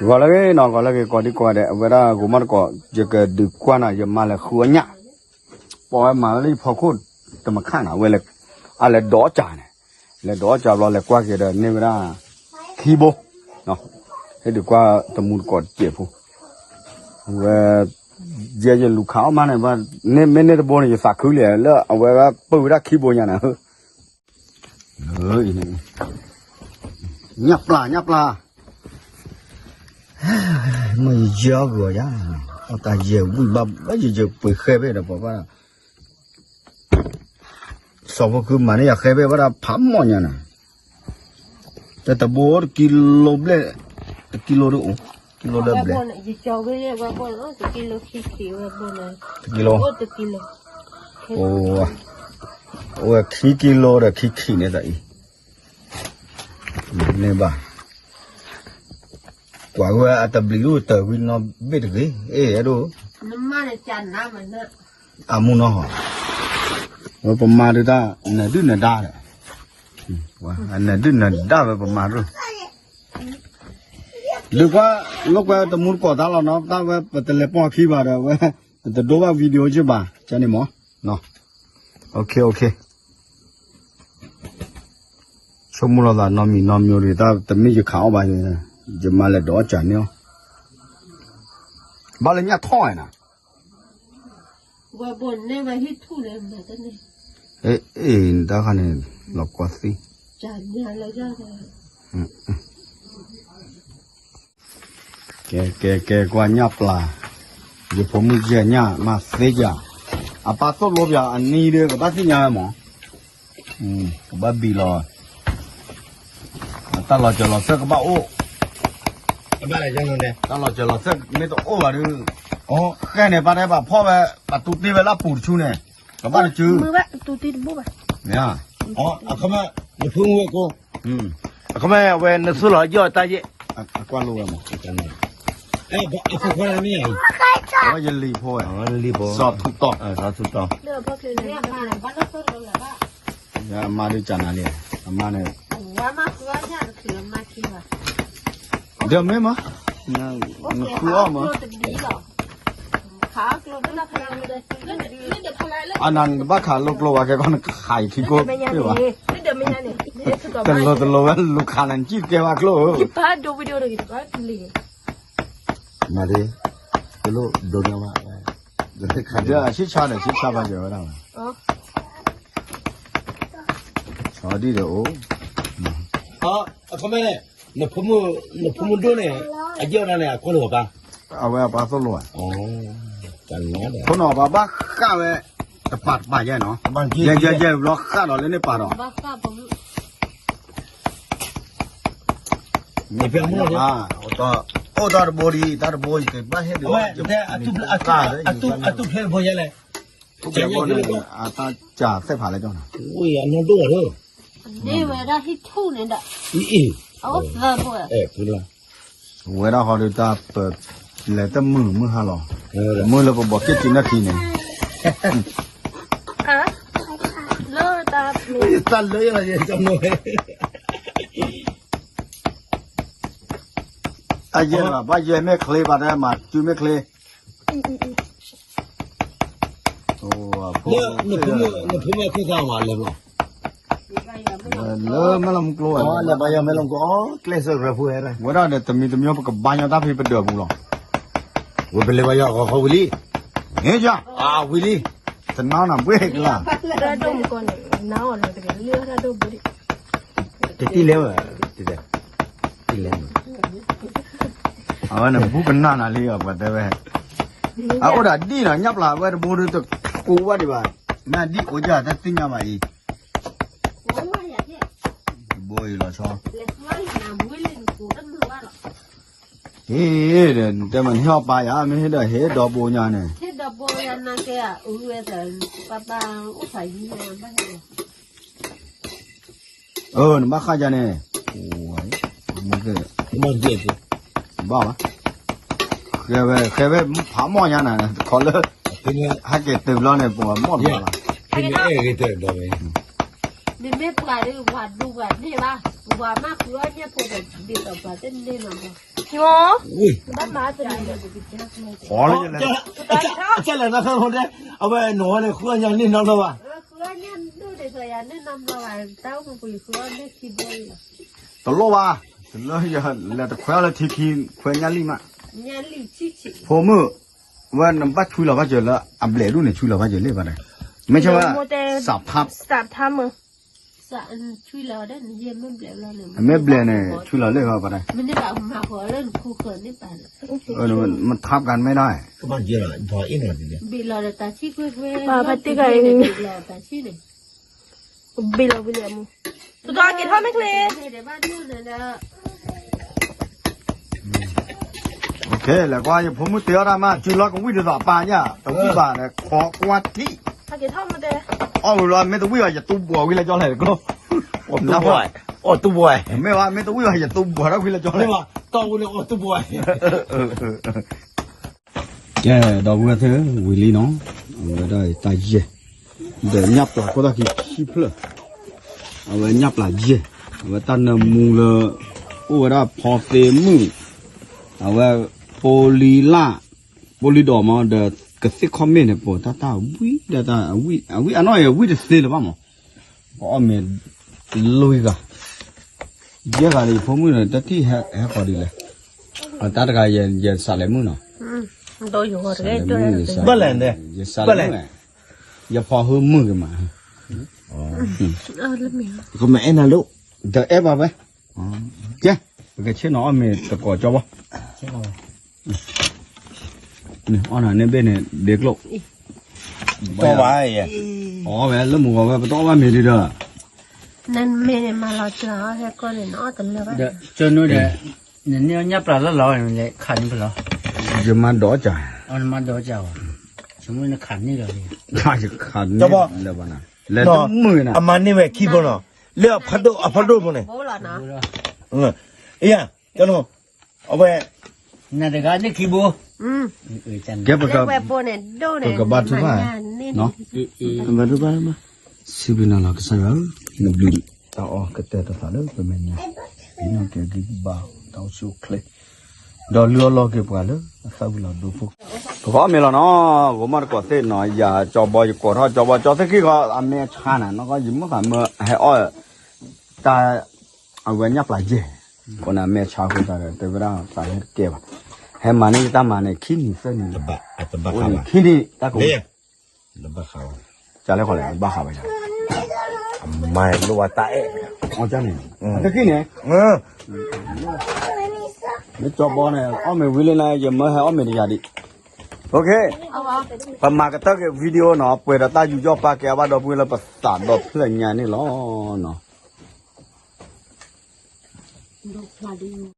ဂီၤလၢဂ့ၤနီၤ ဂီၤလၢဂ့ၤ ကိးဒံကိးဂၤဒဲး အဝဲဒၣ်ဂိၤမးတကိး ယကဒုးကွၢ်နီၤ ယမါလဲၤဃုအီၣ်ညၣ် ပိာ်ဝဲမၤလၢယဖီခိၣ် တမခါနီၤ အဝဲလဲၤ အလဲၤဒိးအီၣ်ကၢန့ၣ် လဲၤဒိးအီၣ်ကၢဘျီ လဲၤကွၢ်က့ၤဒီးန့ၢ်ဝဲဒၣ် ခံဘိ ဟဲဒုးကွၢ်တမူတကိးတစဲးဖိ ဝဲ ယဲယလူၤခးအီၣ်မးန့ၣ် မ့ၢ်န့ၢ်တဘိန့ၣ် ယသးခုလံ လၢအဝဲပုၢ်ဝဲဒၣ်ခံဘိညါန့ၣ် ညၣ်ပျၢ် ညၣ်ပျၢ် မ့ၢ်ယယဲအီၣ်ဂီၤယါ, အတၢ်ယဲၢ်ဝံၣ်ဘၣ်ဘၣ် ယယဲၢ်ပှ့ၤဃဲဘ့ၣ်ဒီးပှၤဘၣ်, စီၤဖိခုမၤန့ၢ်ယၤဃဲဘ့ၣ်ဝဲဒၣ်ဖးမီၢ်ညါန့ၣ်, တတဘိတကံလိဘျဲၣ်, တကံလိဒ်အိၣ်, ကံလိလၢဘျဲၣ်, တကံလိ, အိၣ်ဝဲခံကံလိဒီးခံခံန့ၣ်တအံၤ, န့ၣ်ဘၣ် ကွၢ်ဝဲအတဘျံးအိၣ်တၢ်ဝံၤနီဘ့ၣ်တဂ့ၤ, အ့ၣ် အဲၣ်ဒိၣ်, အမူနီၢ်ဟီ, ဝဲပမၤဒုးတၢ် နဒုၣ်နဒါဒီး, နဒုၣ်နဒါဝဲပမၤဒိၣ်, ဒုးကွၢ်, လိာ်ကွဲတမူတကိးတၢ်လီၤနီၤ, တၢ်ဝဲပတလဲၤပိာ်ခံဘၣ်ဒီးဝဲ, ပတဒိဘၣ် video က့ဘၣ်, ကန့ၣ်မး, ဆိကမိၣ်လိာ်သးနီတမံၤနီတမံၤဒ် တၢ်တမ့ၢ်ယခးအီၣ်ဘၣ်, ယမါလဲၤဒိးအီၣ်ကၢန့ၢ်အီၤ, ဘၣ်လၢညၣ်ထီၣ်ဝဲနီၤ, အ့ၣ် တၢ်ခါန့ၣ်, လီၤကွၢ်သံ ကဲ ကဲ ကဲ ကွၢ်ညၣ်ပျၢ်, ယဖိမုၣ်ယဲၢ်ညၣ်မၤသ့ယၤ, အပၢ်သိၣ်လိပယၤအနံၤဒီး ကဘၣ်သ့ၣ်ညါဝဲမး, ကဘၣ်ဘံၣ်လီၤ, တၢ်လီၤစၢၤလီၤသွဲၣ်ကဘၣ်အိၣ်, တၢ်လီၤစၢၤလီၤသွဲၣ်မ့ၢ်တအိၣ်ဘၣ်ဒီး, ဃဲန့ၣ် ပၢ်တဲဘၣ်ဖီၣ်ဝဲ, ပတူၢ်တ့ၢ်ဝဲလၢအပူၤတဆူန့ၣ်, ကဘၣ်တစု မ့ၢ်, အခီမ့ၢ်, နဖုမူဝဲကိ, အခီမ့ၢ်အဝဲနသူၣ်လီၤယီၢ်တၢ်ယဲၢ်, အကွၢ်လိဝဲမး, အဖိခွါမ့ၢ်, အဝဲယလံၤဖိဝဲ, စီၤထူးတီၤ, စီၤထူးတီၤ, အမါဒုးကနၤလံ, အမါန့ၣ်, ဒီးမ့ၢ်မး, နဃုအီၣ်မး အနၤနတဘၣ်ခးလိာ်ကျိဘၣ် ခဲကီၢ်နခးယခံကိၢ်ဘၣ်, တလိၤတလိၤဝဲလူၤခးနၤနစံၣ်တကဲဘၣ်ကျိဧၢ, မၤသ့, တလိၣ်ဒိးန့ၢ်ဘၣ်, ဆံၣ်ဆါဒီးဆံၣ်ဆါဘၣ်က့ၤဝဲဒၣ်, ဆီဒံၣ်ဒီးအိၣ်, အခီမ့ၢ်န့ၣ်, နဖိမုၣ်ဒိၣ်န့ၣ်, အယဲၢ်ဝဲဒၣ်န့ၣ် အကွၢ်လိာ်ပၢ်, အဝဲအပၢ်သိၣ်လိဧါ, ဖိနီၤပၢ်ဘၣ်ဃးဝဲ, တပာ်တပာ်ယဲၢ်နီၤ, ယဲၢ်ယဲၢ်ယဲၢ်ဘျီဃးဒီးလၢန့ၣ်ပာ်ဒီး မ့ၢ်ဖဲမုၢ်, အိၣ်တၢ်တဘိဒံး တၢ်တဘိယကဘၣ်ဟ့ၣ်ဒုး, အတူၢ်ဖျဲၣ်တဘိညါလဲၣ်, အတၢ်စၢ်သ့ၣ်ဖးလၢကီၢ်နီၤ, န့ၢ်ဝဲဒၣ်ဟံၣ်ထူၣ်န့ၣ်ဒီး, အအိၣ်သၢဘိ, ဝဲဒၣ်ဃီဒီးတၢ်ပ, လဲၤတမုာ်မုၢ်ဟါလီၤ, မုၢ်လၢပဘီးက့ၣ်စုနၢ်ခံန့ၣ်, လၢတၢ်, တၢ်လၢယလီၤ, အယဲၢ်ဘၣ် ဘၣ်ယဲၢ်မ့ၢ်ချ့ဘၣ်တဲမၤစုမ့ၢ်ချ့, လၢ, နဖိမုၣ်ခိၣ်သၣ်မးလဲၤဘျီ, လၢမဲၢ်လီၤမူကျိ, လဲၤဘၣ်ယီၤမဲၢ်လီၤမူကျိ, ကျဲးစၢးရၢဖိဝဲဒၣ်, ဝဲဒၣ်ဒီးတမံၤတမံၤပကဘါညီတၢ်ဖံးပဒၢးပူၤလီၤ, ဝဲပလဲၤဘၣ်ယီၤဃီဃီဝံၤလံ, ဟ့ၣ်ယၤ, ဝံၤလံ, တနီၤနဘှ့ၣ်ကလၢ်, တၢ်ဒိၣ်မူကီန့ၣ်, တထံၣ်လဲၣ်ဝဲ, တထံၣ်လဲၣ်, အဝဲန့ၣ်ဘူးကနၣ်နၤလံအပှၤတဲဝဲ, အအိၣ်ဒၣ်ဒ်နီၤ ညၣ်ပျၢ်ဝဲတဘိဒုးတကိးဝဲဒံးဘၣ်, မ့ၢ်ဒ်အိၣ်ယၤတသ့ၣ်ညါဘၣ်အံၤ, တဘိအံၤလီၤဆီ, ဟ့ၣ်, တဲမ့ၢ်ဟ့ၣ်အီၣ်ပၢ်ယၤ မ့ၢ်ဟ့ၣ်ဒီးဟ့ၣ်ဒီဘိညါန့ၣ် အၢ နဘၣ်ဃးယၤန့ၣ်, ဘၣ်ဘၣ်, ဃဲဝဲ ဃဲဝဲဖးမီၢ်ညါနၤ တခီလၢ ဟဲက့ၤတုၤဘျီန့ၣ် ပှၤမီၢ်တဘၣ်ဘၣ်, မ့မ့ၢ်ပှၤဒုး ပှၤဒူပှၤန့ၢ်ဘၣ်, ပှၤမၤဃုာ်အီၣ်ညၣ်ဖိဒီး ဒ်သိးပှၤတန့ၢ်နီၤဘၣ် ဘၣ်မၤတနံၤ ဃီလၢ အကလဲၣ်နခီဒဲ အဝဲနီၢ်ဝဲန့ၣ် ဃုအီၣ်ညၣ်န့ၢ်နီတဘျီဘၣ် တလိၣ်ဘၣ် တလၢယလဲၤတခွဲးအီၣ်လၢထံခံ ခွဲးညၣ်လံၣ်မး ဖိမုၣ် ဝဲနဘၣ်ဆွံလီၤဘၣ်စၢၤလၢအဘျဲၣ်ဒိၣ်န့ၣ် ဆွံလီၤဘၣ်စၢၤလၢဘၣ်ဒဲး မ့ၢ်ဆၢဝဲ စးဖး မ့ၢ်ဘျဲၣ်န့ၣ် ဆွံလီၤလၢဘၣ်ဒဲး မ့ၢ်ထါကန့ၣ်မ့ၢ်ဒၣ် ဘ့ၣ်လီၤဒီးတၢ်ဆံခွဲးခွဲး ဘ့ၣ်လီၤဘ့ၣ်လီၤမူ တက့ၤထီၣ်မ့ၢ်ချ့ လဲၤကွၢ်ယဖိမုၣ်တ့အီၣ်တၢ်မး စုလီၤကဝံၣ်ဒ်သိးအပၢ်ညၣ် တဝံၣ်ဘၣ်ဒီး ခိးကွၢ်ထံၣ် အီၣ်ဝံၤလီၤ မ့ၢ်တဝံၣ်ဘၣ် ယတူၢ်ဘှီးဝံၤလၢကၠီလဲၣ်တကျိ မ့ၢ်ဘၣ် မ့ၢ်တဝံၣ်ဘၣ် ယတူၢ်ဘှီးထီၣ်ဝံၤလၢကၠီလဲၣ် ကဲ ဒီပုၢ်ဝဲၢ်သ့ၣ် ဝံၤလံနီၤ အဝဲဒၣ်တၢ်ယဲၢ် ဒီးညၣ်ပျၢ်ခိၣ်သၣ်ခံခံဖျၢၣ် အဝဲညၣ်ပျၢ်ယဲၢ် အဝဲတၢ်နၢမူလၢ အိၣ်ဝဲဒၣ်ဖီသ့မုၣ် အဝဲ ပိလံလၣ် ပိလံဒိးမး ဒီးကသ့ၣ်ခီၣ်မ့ၣ်န့ၣ် ပိာ်တၢ်တၢ်ဝံၣ်ဒီးတၢ်ဝံၣ် အဝံၣ်အနီၢ်အံၤ ဝံၣ်တသ့လၢၤဘၣ်မး ပအီၣ်မ့ၤ လွံၢ်ဂၤ ယဲၢ်ဂၤန့ၣ် ယဖိမုၣ်န့ၣ် တထံၣ်ဟဲဃီၤဒ်လဲၣ် အတၢ်တဂၤ ယစးလဲၤမုၣ်နီၤ ဘၣ်လဲၣ် ယစးလဲၤမုၣ် ယဖီဟၢမုၣ်က့ၤမး ကမၤအဲၣ်နၤလိၣ် ဒီးအဲၣ်ဘၣ်ဝဲ ကဲ ပကဆ့ၣ်နီၤအီၣ်မ့ၤတကိးကၠီဘီ အီၣ်နၤန့ၣ်ဘ့ၣ်န့ၣ် ဒ့ကျိၣ် အီၣ်ဝဲလၢမုၢ်ဂီၤဝဲ ပတအီၣ်ဘၣ်မ့ၤဒံးဒီး နမ့ၢ်န့ၣ်မၤလီၤစှၤအီၤဟဲကီၢ်န့ၣ် နအီၣ်တလၢဘၣ် ဒီးကၠိနိဒီး နန့ၢ်ညၣ်ပျၢ်လၢလီၤန့ၣ် လဲၤခးန့ၢ်ဖဲလီၤ ယမၤဒိးကၢ် အီၣ်နမၤဒိးကၢ်ဝဲ ဆိမိၣ်နခးန့ၢ်လီၤ ခးန့ၢ်လၢၤဘၣ်နၤ လဲၤတမုာ်နၤ အမၤန့ၢ်ဝဲခံဘိနီၤ လၢအဖးဒိၣ်အဖးဒိၣ်ဖိန့ၣ် အယၤ ကၠီနိ အဝဲ နတဂၤန့ၣ်ခံဘိ ကဲပက ပကဘါထုကဖၣ် ဘါထုကဖၣ် စံးဘျုးနၤလီၤကစၢ်ယွၤဧၢ နဘျုးတၢ်အီၣ်ကတဲာ်ကတီၤလၢပမဲာ်ညါ ပနီၢ်ကဲၤဂံၢ်ဘါ တၢ်အိၣ်ဆူၣ်အိၣ်ချ့ ဒီးလုၢ်အီၣ်လီၢ်က့ၤပှၤလၢအသၣ်ဝံၤလီၤဒိဖိ ပကအီၣ်မ့ၤလီၤနီၤ ဂိၤမီၣ်တကိးသ့ၣ်နီၤ ယၤကၠီဘီယကိးထီၣ်ကၠီဘီကၠီသ့ၣ်ခံဂီၤ အမဲာ်ဆါနၤ နီၢ်ကီၢ်ယမိၢ်သးမၢ ဟဲအီၣ် တၢ် အဝဲညၣ်ပျၢ်ယဲၢ် အဃိန့ၣ် အမဲာ်ဆါဃိသးဒီး တဲဝဲဒၣ်သးဟဲတကဲဘၣ် ဟဲမၤန့ၢ်ယတၢ်မၤန့ၣ် ခံနံၤသၢနံၤလီၤ အိၣ်န့ၣ်ခံနံၤတၢ်ကဝံၤ ကလဲၣ်ဃီလဲၣ် ဘၣ်ဃးဝဲယၤ မၤလိဝဲတၢ်အဲၣ် အီၣ်ကန့ၣ် တကံၢ်န့ၣ် မ့ၢ်ကၠီဘီန့ၣ် အီၣ်မ့ၤဝံၤလံနၤ ယမၢဟဲအီၣ်မ့ၤတယၤဒံး ပမၤကတၢၢ်က့ၤ video နီၤ ပှဲၤဒီးတၢ်ယူးယီၣ်ပာ်ကဲအဘၣ်ဒီပုၢ်ဝဲၢ်လၢပသးဒီဖျၢၣ်ညါန့ၣ်လီၤ နီၤ